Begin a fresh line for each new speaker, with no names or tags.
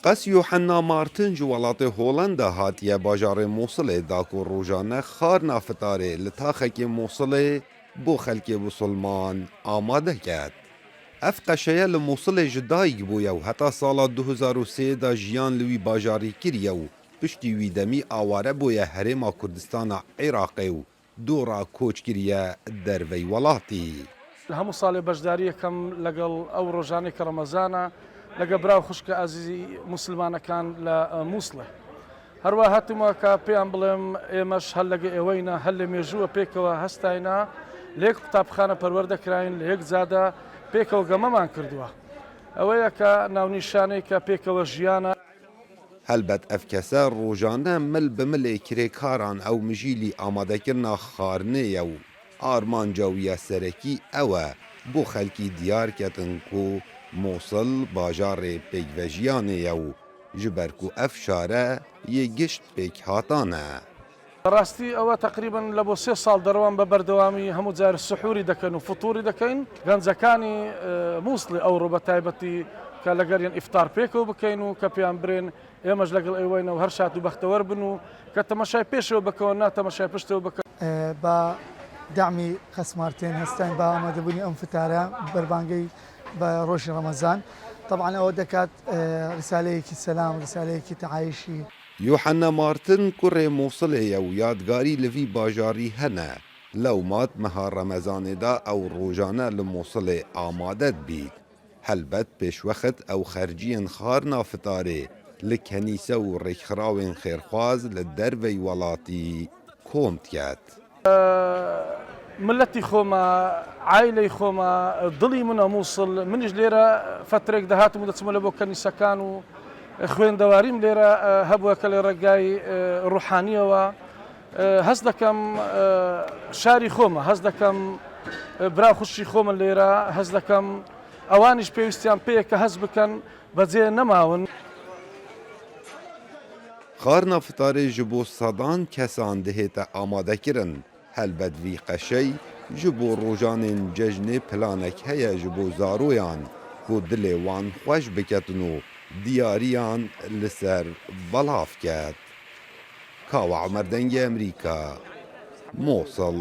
Qes Yohenna Martin ji welatê Holenda hatiye bajarê Mosilê da ku rojane xarina fitarê li taxekê Mosilê bo xelkê bisulman amade ket. Ev qeşeye li Mosilê ji dayik bûye û heta sala 2003 de jiyan li wî bajarî kiriye û piştî wî demî aware bûye Herêma Kurdistana Iraqê û Dora koç kiriye dervey welatî.
Hemû salê beşdariyekam لەگەڵ ئەو ڕۆژانەی کە ڕەمەزانە لەگە برا و خوشکە ئازیزی موسلمانەکان لە موسڵێ. هەروا هاتوومە کە پێیان بڵێم ئێمەش هەر لەگە ئێوەینە، هەر لە مێژووە پێکەوە هەستاینە، لە یەک قوتابخانە پەروەردە کراین، لە یەک جادە پێکەوە گەمەمان کردووە. ئەوەیە کە ناونیشانەی کە پێکەوە ژیانە.
هەلبەت ئەڤ کەسە ڕۆژانە مل بە ملێ کرێکاران ئەو مژیلی ئامادەکردنا خارنێ یە و ئارمانجا ویە سەرەکی ئەوە بۆ خەلکی دیار کەتن کو موسڵ باژارێ پێکڤەژیانێ یە و ژ بەر کو ئەڤ شارە یێ گشت پێکهاتانە.
بەڕاستی ئەوە تەقریبەن لە بۆ سێ ساڵ دەڕوام بە بەردەوامی هەموو جار سحوری دەکەن و فطوری دەکەین گەنجەکانی موسڵی ئەوڕۆ بە تایبەتی کە لەگەریان ئیفتار پێکەوە بکەین و کە پێیان برێن ئێمەش لەگەڵ ئێوەینە و هەر شاد و بەختەوەر بن و کە تەمەشای پێشەوە بکەوە نا تەمەشای پشتەوە بکەن.
بە دەعمی قەس مارتێن هەستاین بە ئامادەبوونی ئەم فتارە بەربانگەی بە ڕۆژی ڕەمەزان تەبعەن ئەوە دەکات ڕیسالەیەکی سەلام ڕیسالەیەکی تەعایشی.
یوحەننا مارتن کوڕێ موسڵێ یە و یادگاری لە ڤی باژاری هەنە، لەوما د مەها ڕەمەزانێ دا ئەو ڕۆژانە لە موسڵێ ئامادە دبیت. هەلبەت پێشوەخت ئەو خەرجیەن خارنا فتارێ لە کەنیسە و ڕێکخراوێن خێرخواز لە دەرڤەی وەڵاتی کۆم دکەت.
مللەتی خۆمە، عایلەی خۆمە، دڵی منە موسڵ، منیش لێرە فەترێک دەهاتم و دەچمە لە بۆ کەنیسەکان و خوێندەواریم لێرە هەبووە کە لە ڕێگای ڕوحانیەوە هەست دەکەم شاری خۆمە، هەست دەکەم برا خوشکی خۆمن لێرە، هەست دەکەم ئەوانیش پێویستیان پێیە کە هەست بکەن بەجێ نەماون.
خارنا فتارê ji bo sedan kesan dihête amadekirin. Helbet vî qeşey ji bo rojanên cejnê planek heye ji bo zaroyan ku dilê wan xweş biketin û diyariyan li ser belav ket. Kawa Omer Dengê Amerîka, Mosil.